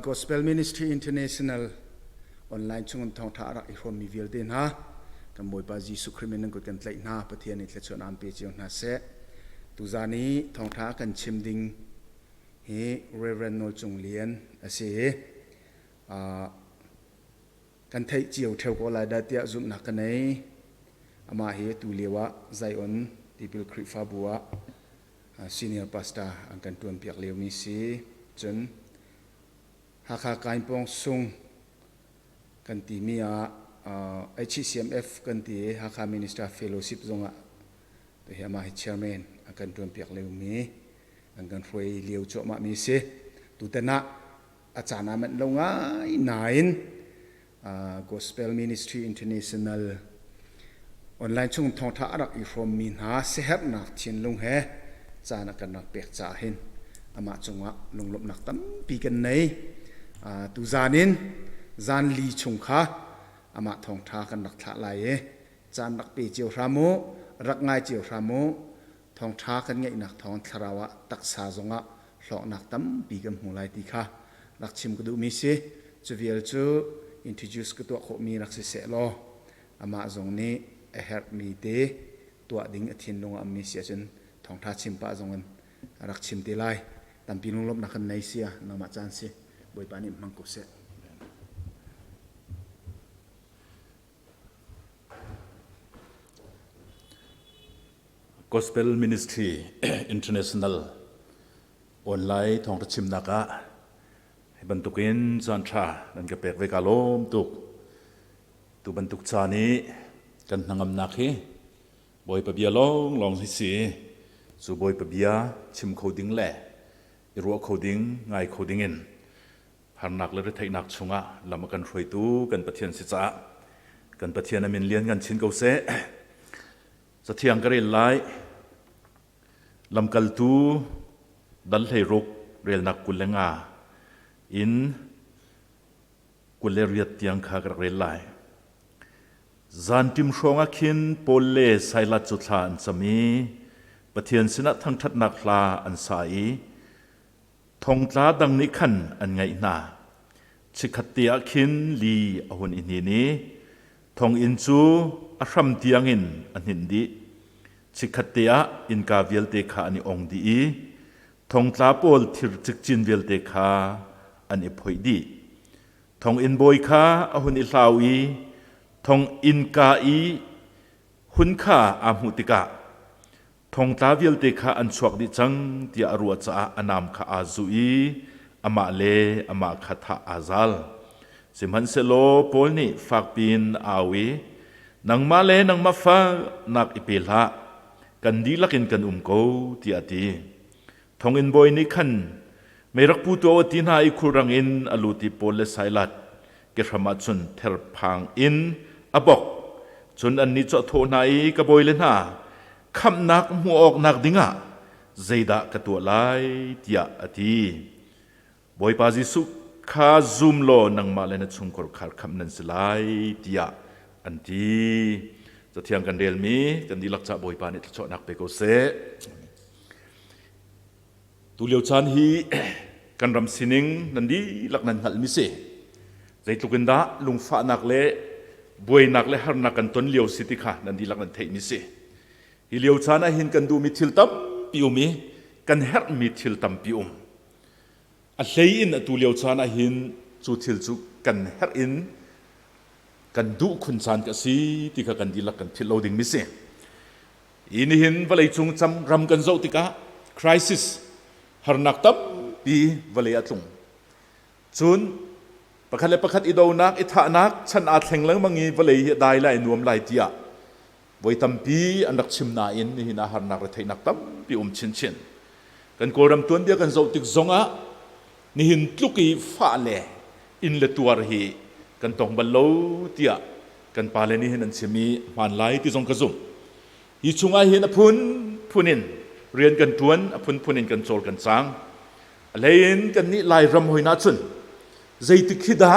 Gospel Ministry International online chung in thawngtha a rak i hrawmmi vialte hna kan Bawipa Jesuh Khrih min nan kut kan tlaih hna. Pathian nih thluachuah aan pe cio hna seh. Tuzaan i thawngtha kan chim ding hi Reverend Nawl Cung Lian a si i kan theih cio theo ko lai dah tiah zumhnak ka nei. Amah hi atu lio ah Zion Tipil Khrihfabu ah senior pastor an kan ṭuanpiak liomi si. Cun Hakha Kainpawng sung kan timi ah HCMF kan ti i Hakha Minister Fellowship zongah hi amah hi chairman a kan ṭuanpiak liomi an kan hruai lio cuahmah mi si. Tutan ah a caan aa manh lo ngai nain Gospel Ministry International online chung thawngtha a rak i hrawmmi hna siaherhnak thinlung he caan a kan rak pek caah hin amah cungah lunglawmhnak tampi kan nei. Tuzaan in zan li chung kha amah thawngtha kan rak thlah lai i caan rak pe cio hram u, rak ngai cio hram u. Thawngtha kan ngeihnak thawng thlarau ah taksa zongah hlawknak tampi kan hmu lai ti kha rak chim ka duhmi si. Cu vial cu introduce ka tuah khawhmi rak si seh law amah zong nih a herhmi te tuah ding a thinlung ah ummi si ahcun thawngtha chim pah zong in rak chim te lai. Tampi lunglawmhnak kan nei sia nangmah caan si. Bawipa nih hmang ko seh. Gospel Ministry International online thawngṭha chimnak ah hi bantukin caanṭha nan ka pek ve ka lawm tuk. Tu bantuk caan i kan hnangamnak hi Bawipa bia lawnglawng hi si. Cu Bawipa bia chim kho ding le i ruah kho ding, ngai kho ding in harnak le retheihnak chungah lam a kan hruaitu kan Pathian si caah kan Pathian a min lian ngan chin ko seh. Cathiang ka rel lai. Lamkaltu dal 16 relnak 25 in 28 tiang kha ka rak rel lai. Zanṭim hrawng ah khin Paul le Silas cu thla an cam i Pathian sinah thangṭhatnak hla an sa i thongtla dang nih khan an ngaih hna. Chikkhatte ah khin li a hun i hnin i Thonginn cu a hram tiangin a hninh dih. Chikkhatte ah innka vialte kha an i ong dih i thongtla pawl thir cikcin vialte kha an i phoih dih. Thonginn bawi kha a hun i hlau i thonginn ka i hun kha aa hmuh tikah Thongtla vialte kha an chuak dih cang tiah a ruah caah a nam kha aa zuh i amah le amah kha thah aa zal. Sihmanhsehlaw Paul nih fakpi in a au i, Nangmah le nangmah fahnak i pe hlah, kan dihlak in kan um ko, tiah a ti. Thonginn bawi nih khan mei rak pu tuah u ti hna i khulrang in a lut i Paul le Silas kehram ah cun therphang in a bok. Cun annih cu a thawh hna i, Ka bawile hna, khamhnak hmuh awknak dingah zeidah ka tuah lai tiah a ti. Bawipa Jesuh kha zum law nangmah le na chungkhar khar khamh nan si lai tiah an ti. Cathiang kan relmi kan dihlak ca Bawipa nih thluachuahnak pe ko seh. Tu lio caan hi kan ram sining nan dihlak nan hngalhmi si. Zeitluk in dah lungfahnak le buainak le harnak kan ton lio si ti kha nan dihlak nan theihmi si. Hi lio caan ah hin kan duhmi thil tampi um i kan herhmi thil tampi um. A hlei in atu lio caan ah hin cu thil cu kan herh in kan duh khun caan ka si ti kha kan dihlak kan philh lo dingmi si. Hi nihin vawleicung cam ram kan zoh tikah crisis harnak tampi vawlei a tlung. Cun pakhat le pakhat i donak, i thahnak chan aa thleng lengmang i vawlei hi a dai lai, nuam lai tiah voi tampi an rak chim nain nihin ah harnak retheihnak tampi um chinchin. Kan Kawlram tuanbia kan zoh tik zongah nihin tluk i fah le inn le tuar hi kan tong bal lo tiah kan pale nih hin an chim i hmaan lai ti zong ka zumh. Hi chungah hin a phunphun in rian kan ṭuan, a phunphun in kan cawl kan cang. A hlei in kannih Lairam hoi na cun zeitik hi dah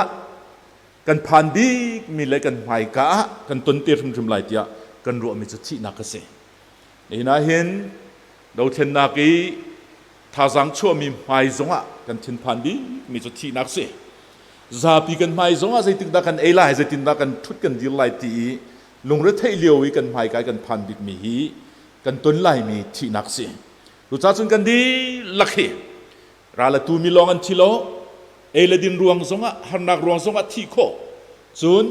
kan phan bikmi le kan hmaika ah kan ton te hrimhrim lai tiah kan ruahmi cu thihnak a si. Nihin ah hin dothlennak i Thazaang chuahmi hmai zongah kan thinphan bikmi cu thihnak si. Zapi kan hmai zongah zeitikdah kan ei lai, zeitindah kan ṭhut kan dir lai ti i lungretheih lio i kan hmaikai kan phan bikmi hi kan ton laimi thihnak si. Cucaah cun kan dihlak hi ral a tumi lawng an thi lo, ei le din ruang zongah harnak ruang zongah thih khawh, cun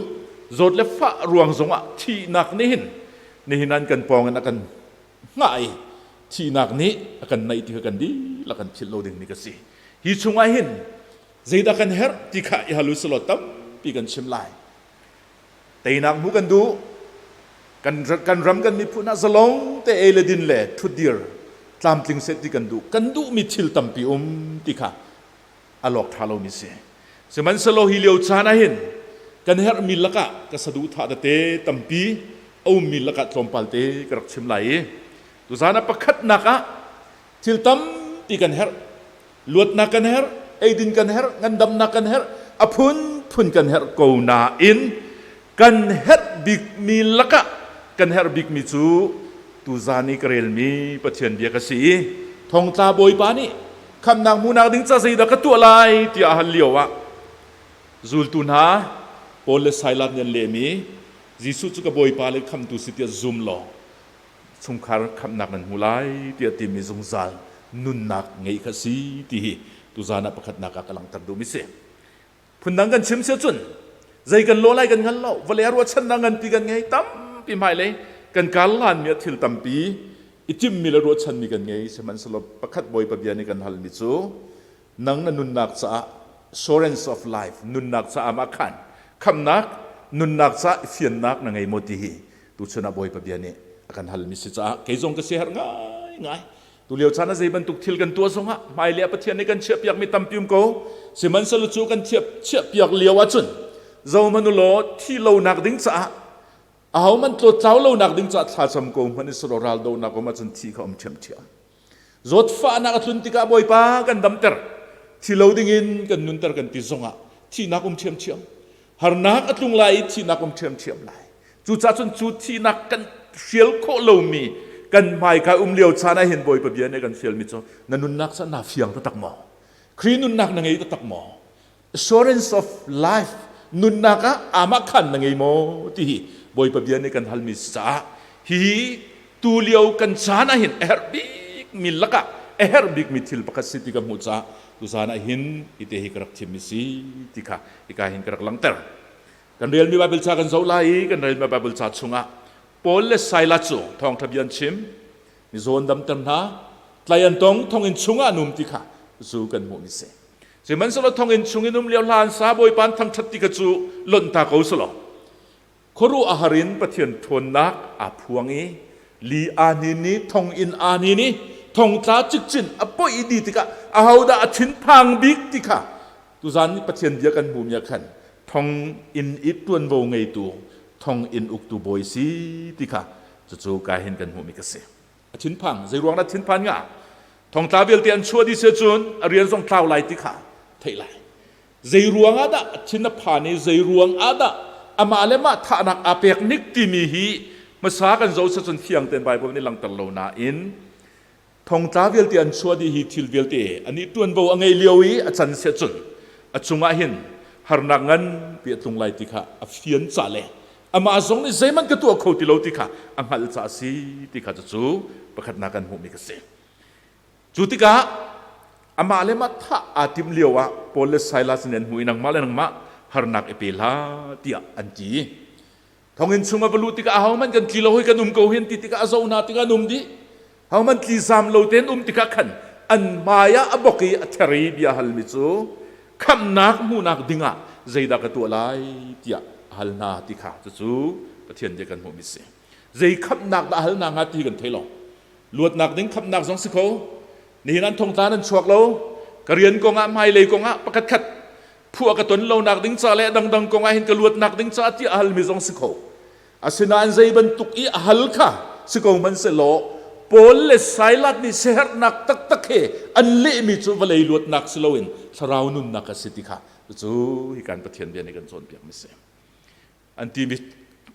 zawt le fah ruang zongah thihnak nih hin nihin an kan pawng in a kan hngah i thihnak nih a kan naih ti kha kan dihlak kan philh lo ding ni ka si. Hi chungah hin zeidah kan herh ti kha i hal u selaw tampi kan chim lai. Teinak hmuh kan duh. Kan, kan ram kan miphun ah zalong te ei le din le thutdir tlamtling seh ti kan duh. Kan duhmi thil tampi um ti kha a lawk ṭha lomi si. Sihmanhsehlaw hi lio caan ah hin kan herhmi lakah ka saduhthah tete tampi a ummi lakah tlawmpal te ka rak chim lai i tuzaan ah pakhatnak ah thil tampi kan herh. Luatnak kan herh, eidin kan herh, ngandamnak kan herh, a phunphun kan herh ko nain kan herh bikmi lakah kan herh bikmi cu tuzaan i ka relmi Pathian bia ka si i thongtla bawipa nih khamnak hmuhnak ding ca zeidah ka tuah lai tiah a hal lio ah zultu hna Paul le Silas nih an lehmi Jesuh cu ka Bawipa le khamtu si tiah zum law chungkhar khamhnak nan hmu lai tiah timi zungzal nunnak ngeih kha si ti hi tuzaan ah pakhatnak ah ka langhter duhmi si. Phundang kan chim si cun zei kan lawh lai kan hngal lo vawlei ah ruahchannak nganpi kan ngei tampi hmailei kan kar hlanmi ah thil tampi i timhmi le ruahchanmi kan ngei sihmanhsehlaw pakhat Bawipa bia nih kan halmi cu nang na nunnak caah assurance of life nunnak caah mah khan khamnak nunnak caah i fiannak na ngei maw ti hi tuchun ah Bawipa bia nih a kan halmi si caah kei zong ka siaherh ngaingai. Tulio caan ah zei bantuk thil kan tuah zongah hmailei ah Pathian nih kan chiahpiakmi tampi um ko. Sihmanhsehlaw cu kan chiahpiak lio ahcun zohhmanh u law thi lonak ding caah ahohmanh tlawttlau lonak ding caah thlacam ko hmanh i selaw raldonak um ahcun thi kha um ṭhiamṭhiam. Zawtfahnak a tlun tikah Bawipa kan damter. Thi lo dingin kan nunter kan ti zongah thihnak um ṭhiamṭhiam. Harnak a tlung lai i thihnak um ṭhiamṭhiam lai. Cucaah cun cu thihnak kan hrial khawh lomi kan hmaika um lio caan ah hin Bawipa bia nih a kan fialmi cu na nunnak cu naa fiang taktak maw? Khrih nunnak na ngei taktak maw? Assurance of life nunnak ah amah khan na ngei maw? ti hi Bawipa bia nih kan halmi si caah hihi tu lio kan caan ah hin a herh bikmi lakah a herh bikmi thil pakhat si ti ka hmuh caah tuzaan ah hin ite hi ka rak thimmi si ti kha hika hin ka rak langhter. Kan relmi Baibal ca kan zoh lai i kan relmi Baibal ca chungah Paul le Silas cu thawngṭha bia an chim, mizaw an damter hna, tlai an tong, thonginn chungah an um ti kha zu kan hmuhmi si. Sihmanhsehlaw thonginn chung in um lio hla an sa Bawipa an thangṭhat ti kha cu lonh ta ko selaw khuaruah a har in Pathian ṭhawnnak aa phuang i li aa hnin i thonginn aa hnin i thongtla cikcin a poih dih tikah ahodah a thinphang bik ti kha Tuzaan nih Pathian bia kan hmuhmi ah khan thonginn i ṭuanvo ngeitu thonginn uktu bawi si ti kha cucu ka hin kan hmuhmi ka si. A thinphang zeiruang dah thinphan nga thongtla vialte an chuah dih si cun a rian zong tlau lai ti kha theih lai. Zei ruang ah dah a thin a phan i zei ruang ah dah amah le mah thahnak aa pek nik timi hi hmasa kan zoh cun fiang tein Bible nih langhter lo nain Thongtla vialte an chuah dih hi thil vialte anih ṭuanvo a ngei lio i a can siah cun a cungah hin harnak nganpi a tlung lai ti kha a fian ca le amah zong nih zeihmanh ka tuah kho ti lo ti kha a hngalh ca a si ti kha cucu pakhatnak kan hmuhmi ka si. Cu tikah amah le mah thah aa timh lio ah Paul le Silas nih an hmuh i nangmah le nangmah harnak i pe hlah tiah an ti. Thonginn chung a va luh tikah ahohmanh kan tli lo hoi kan um ko hin ti tikah a zoh hna tikah an um dih. Ahohmanh tli zam lo tein um tikah khan an hmai ah a bok i a ther i bia halmi cu khamhnak hmuhnak dingah zeidah ka tuah lai tiah a hal hna ti kha cucu Pathian bia kan hmuhmi si. Zei khamhnak dah hal hna hnga ti kan thei lo. Luatnak ding khamhnak zong si kho. Nihin an thongtla nan chuak lo. Ka rian kongah hmailei kongah pakhat khat phuah ka ton lonak ding ca le dangdang kong ah hin ka luatnak ding ca tiah a halmi zong si kho. Asinain zei bantuk i a hal kha si ko hmanhsehlaw Paul le Silas nih siaherhnak taktak he an lehmi cu vawlei luatnak si loin thlarau nunnak a si ti kha cu hi kan Pathian bia nih kan cawnpiakmi si. An timi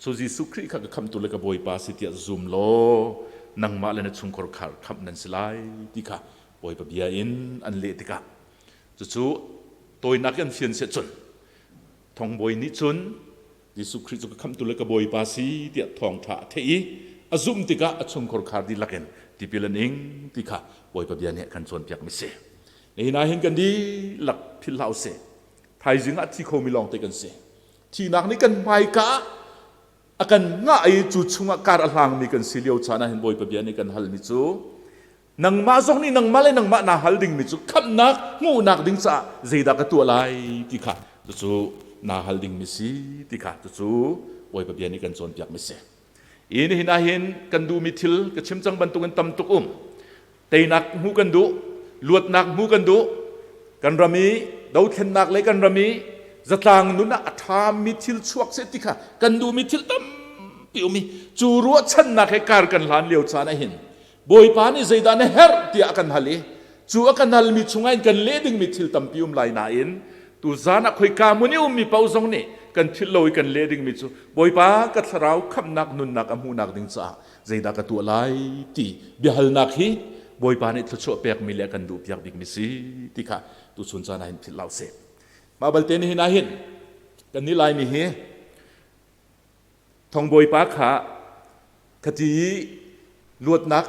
cu Jesuh Khrih kha ka khamhtu le ka Bawipa si tiah zum law nangmah le na chungkhar khar khamh nan si lai ti kha. Bawipa bia in an leh tikah cucu tawinak in an fian siah cun thongbawi nih cun Jesuh Khrih cu ka khamhtu le ka Bawipa si tiah thawngṭha a theih i a zumh tikah a chungkhar khar dihlak in tipil an ing ti kha Bawipa bia nih a kan cawnpiakmi si. Nihin ah hin kan dihlak philh hlah usih. Thaizing ah thi khomi lawngte kan si. Thihnak nih kan hmaika ah a kan ngah i cu chungah kar a hlangmi kan si lio caan ah hin Bawipa bia nih kan halmi cu nangmah zong nih nangmah le nangmah naa hal dingmi cu khamhnak hmuhnak ding caah zeidah ka tuah lai ti kha cucu naa hal dingmi si ti kha cucu Bawipa bia nih kan cawnpiakmi si. I nihin ah hin kan duhmi thil ka chim cang bantukin tam tuk um. Teinak hmuh kan duh, luatnak hmuh kan duh, kan ram i dothlennak le kan ram i zatlang nun ah a ṭhami thil chuak seh ti kha kan duhmi thil tampi um i cu ruahchannak he kar kan hlan lio caan ah hin Bawipa nih zeidah na herh tiah a kan hal i cu a kan halmi chungah in kan leh dingmi thil tampi um lai nain tuzan ah khoika hmun i ummi paoh zong nih kan philh lo i kan leh dingmi cu Bawipa ka thlarau khamhnak nunnak a hmuhnak ding caah zeidah ka tuah lai ti biahalnak hi Bawipa nih thluachuah pekmi le a kan duhpiak bikmi si ti kha tuchun caan ah hin philh lo sih. Mah balte nihin ah hin kan nih Laimi hi Thongbawipa kha khati i luatnak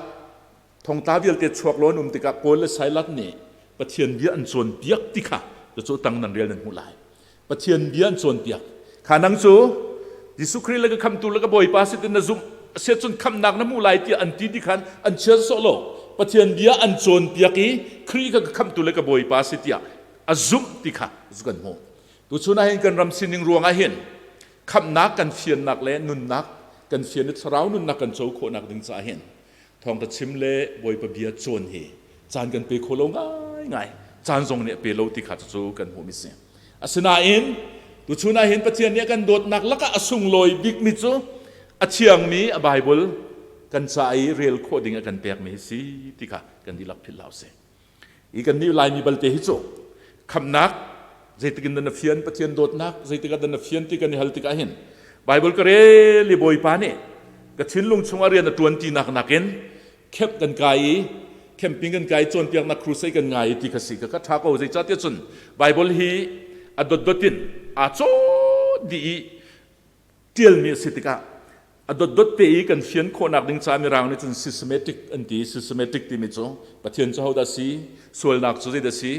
thongtla vialte chuak law an um tikah Paul le Silas nih Pathian bia an cawnpiak ti kha cucu tang nan rel nan hmuh lai. Pathian bia an cawnpiak. Kha nang cu Jesuh Khrih le ka khamtu le ka Bawipa si tin na zumh asiah cun khamhnak na hmuh lai tiah an ti ti khan an chia sawh lo. Pathian bia an cawnpiak i Khrih kha ka khamhtu le ka Bawipa si tiah a zumh ti kha zu kan hmuh. Tuchun ah hin kan ram sining ruangah hin khamhnak kan fiannak le nunnak kan fian i thlarau nunnak kan co khawhnak ding caah hin thawngtha chim le Bawipa bia cawn hi caan kan pe kho lo ngaingai caan zong nih a pe lo ti kha cu kan hmuhmi si asinain tuchun ah hin Pathian nih a kan dawtnak lakah a sunglawi bikmi cu a thiangmi a Bible kan ca i rel khawh ding a kan pekmi hi si ti kha kan dihlak philh hlah usih Hi kan nih Laimi balte hi cu khamhnak zeitik in dah na fian Pathian dawtnak zeitik ah dah na fian ti kan i hal tikah hin Bible ka rel i Bawipa nih ka thinlung chungah rian a ṭuan tinak nakin camp kan kai i camping kan kai cawnpiaknak crusade kan ngai i ti kha si ka ka ṭha ko zeicahtiah cun Bible hi a dotdot in aa cawt dih i ṭialmi a si tikah a dotdot te i kan fian khawhnak ding caah mirang nih cun systematic an ti. Systematic timi cu Pathian cu hodah si, sualnak cu zeidah si,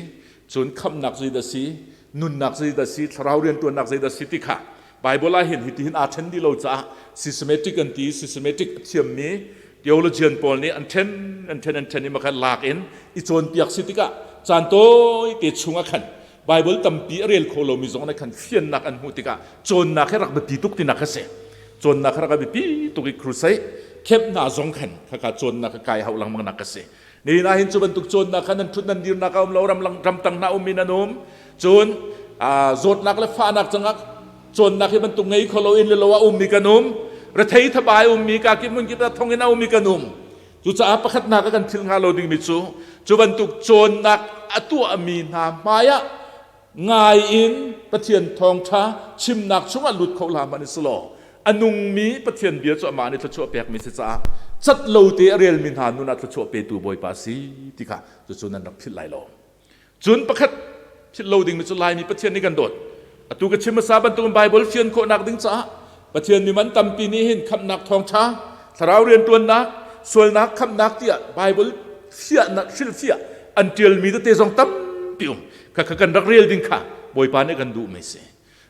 cun khamhnak cu zeidah si, nunnak cu zeidah si, thlarau rianṭuannak zeidah si ti kha Bible ah hin hitihin aa ṭhen dih lo caah systematic an ti. Systematic a thiammi theologian pawl nih an ṭhen an ṭhen an ṭhen i makhan lak in i cawnpiak si tikah caan tawite chungah khan Bible tampi a rel kho lomi zong nih khan fiannak an hmuh tikah cawnnak hi rak biapi tuk tinak a si. Cawnnak hi rak biapi tuk i crusade camp hna zong khan khakha cawnnak ka kai hau lengmang nak a si. Nihin ah hin cu bantuk cawnnak khan nan thut nan dirnak a um lo ram ramtang hna um in an um. Cun zawtnak le fahnak cangah cawnnak hi bantuk ngei kho lo in le lo a ummi kan um. Rethei thabai ummi ka kip hmun kip ah thong in a ummi kan um. Cucaah pakhatnak a kan thil hnga lo dingmi cu cu bantuk cawnnak a tuahmi hna hmaiah ngai in Pathian thawngṭha chimnak chungah lut kho hlah hmanh selaw a nungmi Pathian bia cu amah nih thluachuah pekmi si caah cat lo te a relmi hna nun ah thluachuah petu Bawipa a si ti kha cucu nan rak philh lai lo. Cun pakhat philh lo dingmi cu Laimi Pathian nih kan dawt. Atu ka chim hmasa bantukin Baibal fian khawhnak ding caah Pathian mi man tampi nih hin khamhnak thawngṭha, thlarau rianṭuannak, sualnak khamhnak tiah Baibal fiahnak hrilhfiah an ṭialmi tete zong tampi um. Khakha kan rak rel ding kha Bawipa nih kan duhmi si.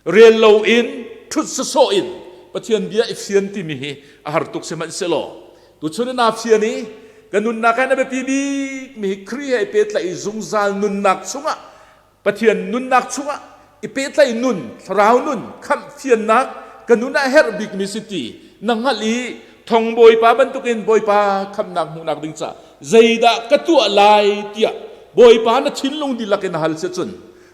Rel loin ṭhut sawsawh in Pathian bia i fian timi hi a har tuk sihmanhsehlaw tuchun in aa fian i ka nunnak ah na biapi bikmi hi Khrih he i pehtlaih i zungzal nunnak chungah Pathian nunnak chungah i pehtlaih nun thlarau nun khamh fiannak ka nun ah herh bikmi si ti na hngalh i thong Bawipa bantukin Bawipa khamhnak hmuhnak ding caah zeidah ka tuah lai tiah Bawipa na thinlung dihlak in na hal si cun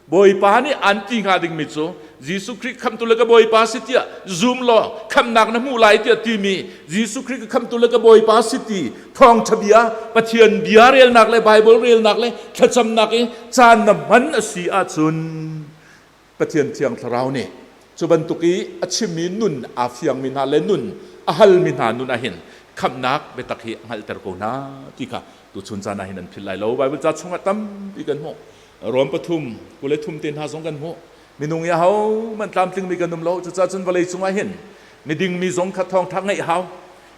Bawipa nih an ti hnga dingmi cu Jesuh Khrih khamhtu le ka Bawipa si tiah zum law khamhnak na hmuh lai tiah timi Jesuh Khrih ka khamhtu le ka Bawipa si ti thawngṭha bia Pathian bia relnak le Bible relnak le thlacamnak i caan na hman a si ahcun Pathian Thiang Thlarau nih cu bantuk i a chimmi nun aa fiangmi hna le nun a halmi hna nun ahhin. khamhnak biatak hi a hngalhter ko hna ti kha tuchun caan ah hin an philh lai lo. Bible ca chungah tampi kan hmuh. Rom pathum 23 te hna zong kan hmuh. Minung i ahohmanh tlamtlingmi kan um lo. Cucaah cun vawlei cungah hin miding mi zong kha thawngṭha ngeih hau.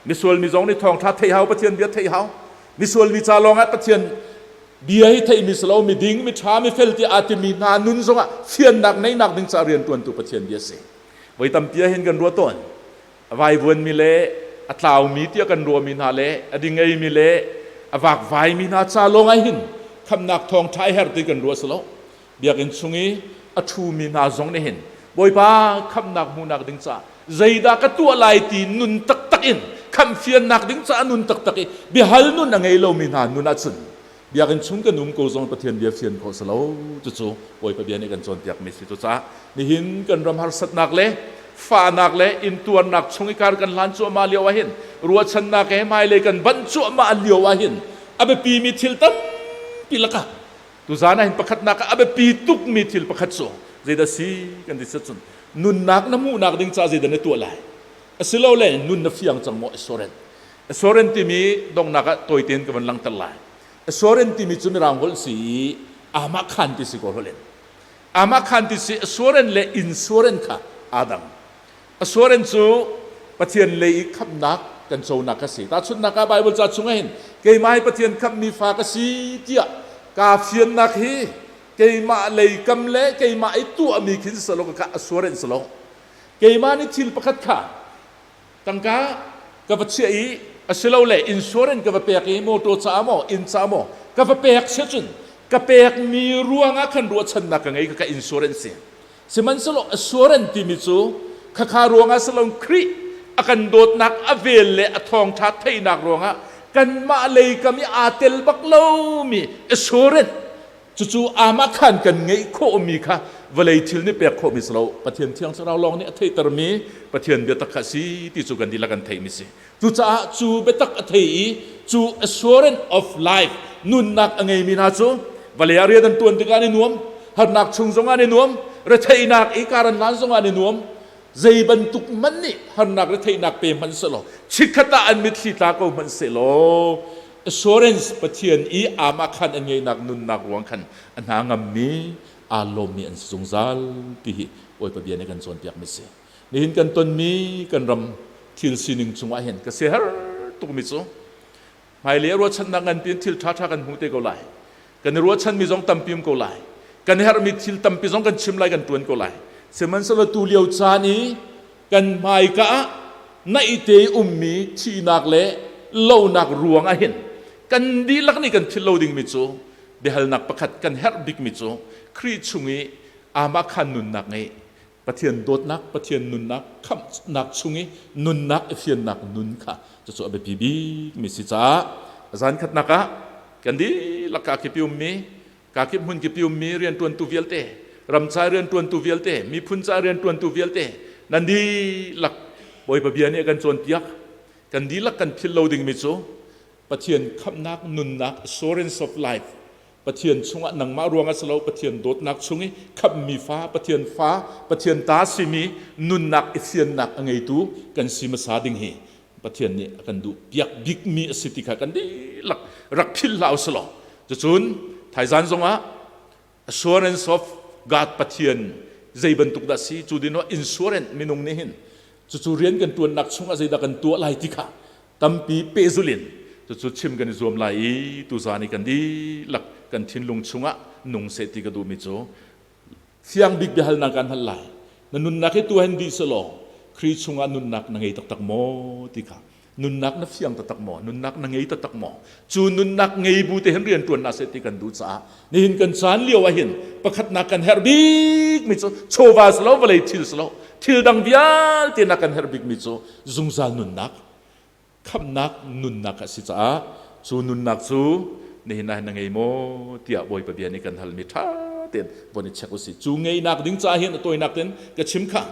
Misual mi zong nih thawngṭha theih hau, Pathian bia theih hau. Misual mi ca lawngah Pathian bia hi theihmi si lo, miding, miṭha, mifel ti aa timi hna nun zongah fiannak neihnak ding caah rianṭuantu Pathian bia si. Voi tampi ah hin kan ruah tawn. A vaivuanmi le a tlaumi tiah kan ruahmi hna le a dingeimi le a vakvaimi hna ca lawngah hin khamhnak thawngṭha i her ti kan ruah si lo. Biakinn chung i a ṭhumi hna zong nih hin Bawipa khamhnak hmuhnak ding caah zeidah ka tuah lai ti nun taktak in khamhfiannak ding caah nun taktak i biahal nun a ngei lomi hna nun ahcun biakinn chung kan um ko zong Pathian bia fian khawh si lo. Cucu Bawipa bia nih kan cawnpiakmi si. Cucaah nihin kan ram harsatnak le fahnak le intuarnak chung i kar kan hlan cuahmah lio ah hin ruahchannak he hmailei kan banh cuahmah lio ah hin a biapimi thil tampi lakah Tuzaan ah hin pakhatnak ah a biapi tukmi thil pakhat cu zeidah si kan ti cun nunnak na hmuhnak ding ca zeidah na tuah lai asilole nun na fiang cang maw assurance assurance timi donghnak ah tawitein ka van langhter lai. Assurance timi cu mirang holh si i amah khan ti si ko holh in amah khan ti si. Assurance le insurance kha aa dang. Assurance cu Pathian lei i khamhnak kan conak a si. Tahchunhnak ah Bible ca chungah hin keimah hi Pathian khamhmi fa ka si tiah kaa fiannak hi keimah lei kam le keimah i tuahmi khin si lo ka assurance lo. Keimah nih thil pakhat kha tangka ka va chiah i asilole insurance ka va pek i motor caah maw inn caah maw ka va pek sia cun ka pekmi ruangah khan ruahchannak ka ngei ka insurance si. Sihmanhsehlaw assurance timi cu khakha ruangah si loin Khrih a kan dawtnak a vel le a thawngṭha theihnak ruangah kanmah lei kam i aa tel bak lomi assurance cucu amah khan kan ngeih khawhmi kha vawlei thil nih pek khawhmi si lo, Pathian Thiang Thlarau lawng nih a theihtermi Pathian biatak kha a si ti cu kan dihlak kan theihmi si. Cucaah cu biatak a thei i cu assurance of life nunnak a ngeimi hna cu vawlei ah rian an ṭuan tikah an i nuam, harnak chung zongah an i nuam, retheihnak i karan lan zongah an i nuam. Zei bantuk hmanh nih harnak retheihnak pe hmanh sehlaw, chikkhat ah an mitthli tla ko hmanh sehlaw, assurance Pathian i aamah khan an ngeihnak nunnak ruang khan a hna ngammi, aa lawmmi an si zungzal ti hi Bawipa bia nih kan cawnpiakmi a si. Nihin kan tonmi kan ram thil sining cungah hin ka siaherh tukmi cu hmailei a ruahchannak nganpi in thil ṭhaṭha kan hmu te ko lai. Kan i ruahchanmi zong tampi um ko lai. Kan herhmi thil tampi zong kan chim lai, kan ṭuan ko lai. Sihmanhsehlaw tu lio caan i kan hmaika ah naihte ummi thihnak le lonak ruang ah hin kan dihlak nih kan philh lo dingmi cu biahalnak pakhat kan herh bikmi cu Khrih chung i amah khan nunnak ngeih Pathian dawtnak, Pathian nunnak, khamhnak chung i nunnak i fiannak nun kha cucu a biapi bikmi si caah zan khatnak ah kan dihlak ka kip i ummi ka kip hmun kip i ummi rianṭuantu vialte, ram ca rianṭuantu vialte, miphun ca rianṭuantu vialte nan dihlak Bawipa bia nih a kan cawnpiak. Kan dihlak kan philh lo dingmi cu Pathian khamhnak nunnak assurance of life Pathian chungah nangmah ruangah si lo Pathian dawtnak chung i khamhmi fa Pathian fa Pathian ta simi nunnak i fiannak a ngeitu kan si hmasa ding hi Pathian nih a kan duh piak bikmi a si ti kha kan dihlak rak philh hlah usih law cucun thaizan zongah assurance of God Pathian zei bantuk dah si cu din insurance minung nih hin cucu rian kan tuannak chungah zeidah kan tuah lai ti kha tampi pehzulh in cucu chim kan i zuam lai i tuzaan i kan dihlak kan thinlung chungah nung seh ti ka duhmi cu fiang bik biahalnak kan hal lai. Na nunnak hi tuahin dih selaw Khrih chungah nunnak na ngei taktak maw ti kha, nunnak na fiang taktak maw, nunnak na ngei taktak maw, cu nunnak ngei bu te hin rian tuan na seh ti kan duh caah nihin kan caan lio ah hin pakhatnak kan herh bik mi cu chawva si lo, vawlei thil si lo, thil dang vialte na kan herh bik mi cu zungzal nunnak, khamhnak nunnak a si caah cu nunnak cu nihin ah na ngei maw tiah Bawipa bia nih kan halmi ṭha tein von i check usih. Cu ngeihnak ding caah hin a tawinak tein ka chim kha,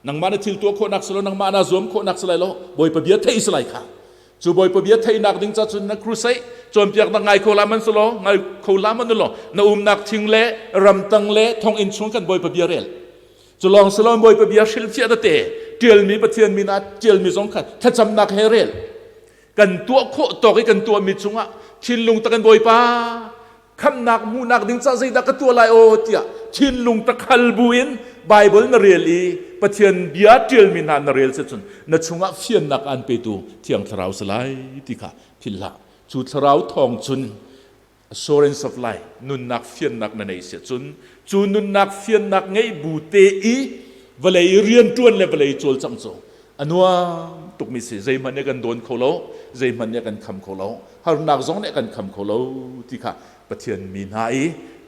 nangmah na thil tuah khawhnak si lo, nangmah na zuam khawhnak si lai lo, Bawipa bia theih si lai kha. Cu Bawipa bia theihnak ding ca cun na crusade cawnpiaknak ngai kho la man si law ngai kho la man law na umnak thing le ramtang le thonginn chung kan Bawipa bia rel. Cu lawng si loin Bawipa bia hrilhfiah tete ṭialmi Pathian min ah ṭialmi zong kha thlacamnak he rel. Kan tuah khawh tawk i kan tuahmi cungah thinlung tak in Bawipa khamhnak hmuhnak ding ca zeidah ka tuah lai aw tiah thinlung tak hal bu in Bible na rel i Pathian bia ṭialmi hna na rel cun na chungah fiannak aan petu Thiang Thlarau si lai ti kha philh hlah. Cu Thlarau thawng cun assurance of life nunnak fiannak na nei sia cun cu nunnak fiannak ngeih bu te i vawlei rianṭuan le vawlei cawlcangh cu a nuam tukmi si. Zeihmanh nih kan dawn kho lo, zeihmanh nih kan kham kho lo, harnak zong nih kan kham kho lo ti kha Pathian mi hna i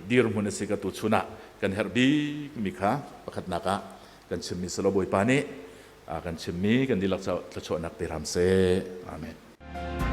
dirhmun a si ka tu chun ah kan herh bik mi kha pakhatnak ah kan chimmi si lo. Bawipa nih kan chimmi kan dihlak thluachuahnak pe hram seh. Amen.